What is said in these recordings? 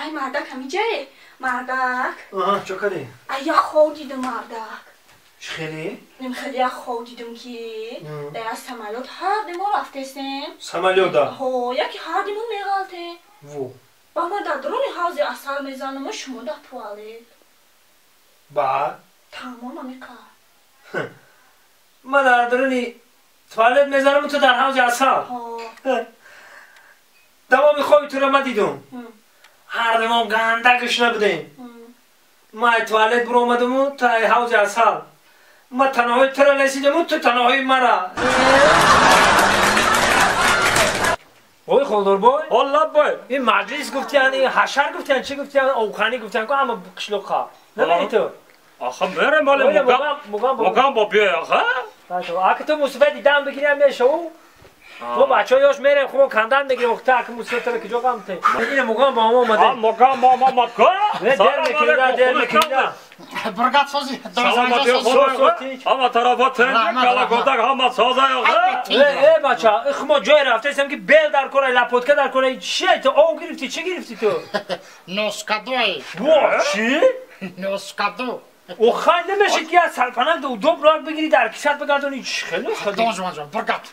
Ай мардак ҳамиҷае? Мардак. Аҳа, чо кардӣ? Ай як хоб дидам мардак. Чӣ хеле? Ним хеле як хоб дидам ки дар як самолёт ҳар ду мо рафтестем. Самолёта? Ҳо, яке ҳар ду мо меғалтем. Во. Ба ман дар дуруни ҳавзи асал мезанаму шумо дар туалет. Баъд? Тамом амиқа. Ман дар дуруни туалет мезанаму ту дар ҳавзи асал. Ҳо. Давоми хоби туро ман дидум. Ҳар ду мо ганда гушна будем. Ман ай туалет биромадаму ту ай ҳавзи асал. Ман таноҳои туро лесидаму ту таноҳои мара. Ой холдорбой? Оллабой. Ин маҷлис гуфтиян, ин ҳашар гуфтиян, чӣ гуфтиян, овханӣ гуфтиян, ку ҳама қишлоққа. Намери ту? Аха мерем, вале мугам бо биёй, аха. Ака ту мусибат дидам бигирям мешаву? Мо бачаҳо ёш мерем, хуб кандан мегирем, охта ака мусибат туро куҷо ғамте? Ина мугам бо мо омаде. Мугам бо мо омад ку? Дер мекида, дер мекида. Бургат сози, ҳама тарафа тинҷ, калакотак ҳама соза ёха. Э бача, их мо ҷое рафтаистем ки бел дар кора, лапотка дар кора, чие ту ов гирифтӣ, чӣ гирифтӣ ту? Носкадой. Во, чӣ? Носкаду. Охай намешид ки аз сарпанак удоб роак бигирӣ дар кисат бигардонӣ, чӣ хеле носкаду? Донжон, бургат.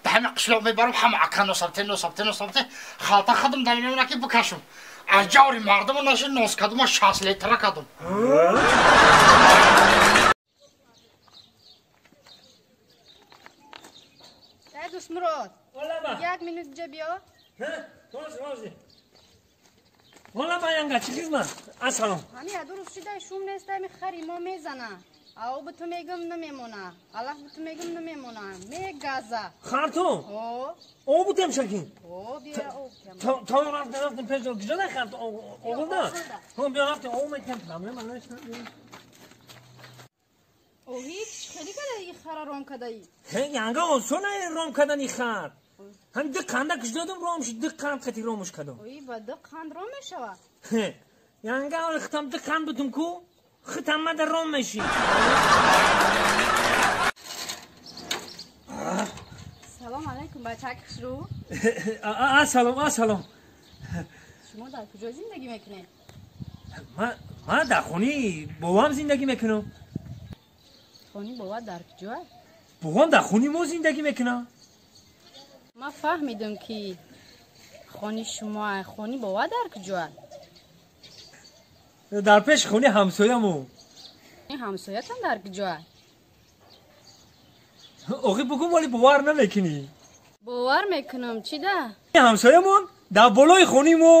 Да ҳама қишлоқ мебарам, ҳама ака носабте, носабте, носабте, халта хадам дар мемона ки бикашум. Аз ҷаври мардуму наши носкадума 60 литра кадум. Эй Дӯстмурод, як минут ҷа биё. Валла янга чӣ хизмат? Ассалом. Ҳами ядурус шидай шум нест, ами хари мо мезана. Ав бу ту мегум намемона, алаф бу ту мегум намемона, мегаза. Хартум? О. Об бутем шакин? О, биё об тем. То рафтем, рафтем пеш, куҷо дай хартум? Оғилда? Ҳо, биё рафтем, об метем, проблема нест. Оҳи, чӣ хеле кадаи хара ром кадаи? Ҳе, янга осон ай ром кадани хар. Ҳам ду қанда куш додум ром шуд, ду қанд қати ромуш кадом. Ои, ба ду қанд ром мешава? Ҳе, янга оли хитам ду қанд бутум ку, хитам мада ром меши. Салом алайкум, бачак хушрӯ. Ассалом, ассалом. Шумо дар куҷо зиндагӣ мекунед? Ман дар хонаи бобам зиндагӣ мекунам. Хони бобат дар куҷо? Бобам дар хонаи мо зиндагӣ мекунам. Ман фаҳмидам ки хони шумо, хони бобат дар куҷо? Дар пеши хонаи ҳамсоямон. Ҳамсоятон дар куҷо? Охи бугум, вале бовар намекунӣ. Бовар мекунам, чӣ да? Ҳамсоямон дар болои хонаи мо.